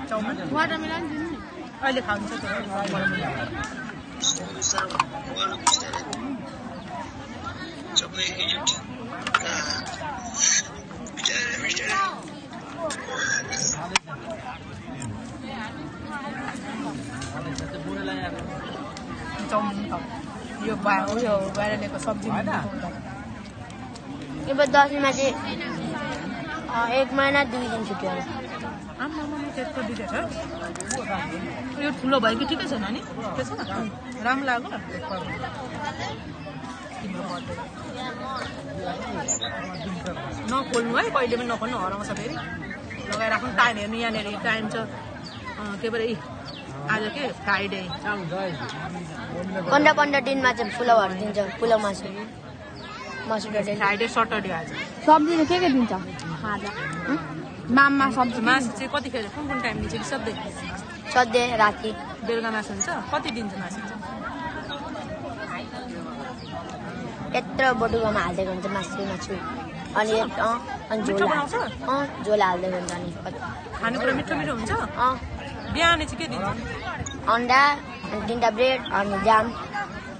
chowmein watermelon दिनु नि अहिले खान्छ त्यो चाउमिन यो बाहिर ल्याएको सब्जी अब 10मा चाहिँ 1 महिना 2 दिन छुट्यो होला आमामा त्यस्तो दिँदैछ यो ठुलो भयो कि ठिकै छ नानी त्यसो राम्रो लाग्यो नखोल्नु है कहिले पनि नखोल्नु हराउँछ फेरि लगाइराख्नु टाइम हेर्नु यहाँनिर टाइम छ के परे आज के फ्राइडे 15 दिनमा चाहिँ पुलाउहरू दिन्छ पुलाउ मासु फ्राइडे सटरडे आज सब्जीले के दिन्छ खाजा माममा सब्जी मासु चाहिँ कतिखेर कुन टाइम दिन्छ कि सधैँ राति बेलुका मासु हुन्छ कति दिन्छ मासु यत्रो बटुकामा हालिदिएको हुन्छ मासु अनि झोल हालिदिएको हुन्छ अनि खानेकुरा मिठो मिठो हुन्छ बिहान चाहिँ के दिन्छ अन्डा अनि 3टा ब्रेड अनि जाम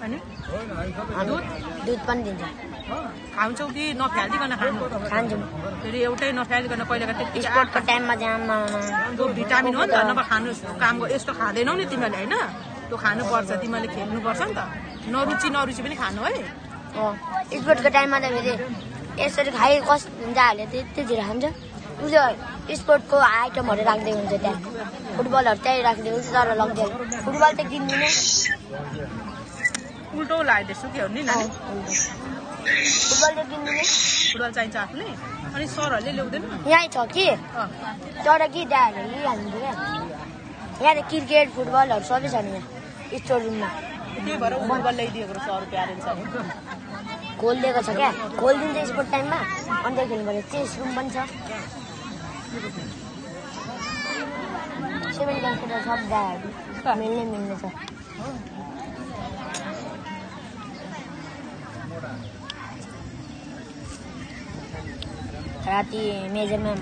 अनि दुध पनि दिन्छ खान्छौ कि नफ्यालिकन खान्छौँ फेरि एउटै नफ्यालिकन कहिलेका त्यति स्पोर्टको टाइममा जाममा त्यो भिटामिन हो नि त नभए खानु काम यस्तो खाँदैनौ नि तिमीहरूले होइन त्यो खानुपर्छ तिमीहरूले खेल्नुपर्छ नि त नरुचि पनि खानु है स्पोर्टको टाइममा त फेरि यसरी खाइ कस जाहरूले त्यति धेरै खान्छ उयो स्पोर्टको आइटमहरू राखिदिएको हुन्छ त्यहाँ फुटबलहरू त्यहीँ राखिदिएको हुन्छ तर लग्दैन फुटबल त किन्दिनँ उल्टो लगाइदिएछु कि हो नि फुटबल त किन्दिनँ फुटबल चाहिन्छ आफूले अनि सरहरूले ल्याउँदैन यहीँ छ कि तर कि दाहरूले लिइहाल्नु क्या यहाँ त क्रिकेट फुटबलहरू सबै छ नि यहाँ स्टोर रुममा त्यही भएर फुटबल ल्याइदिएको रहेछ अरू प्यारेन्ट्स खोलिदिएको छ क्या खोलिदिन्छ स्पोर्ट टाइममा अन्त खेल्नु पऱ्यो चेस रुम पनि छ 7 कम्प्युटर सब दाहरू मिल्ने छ राति मेजरमा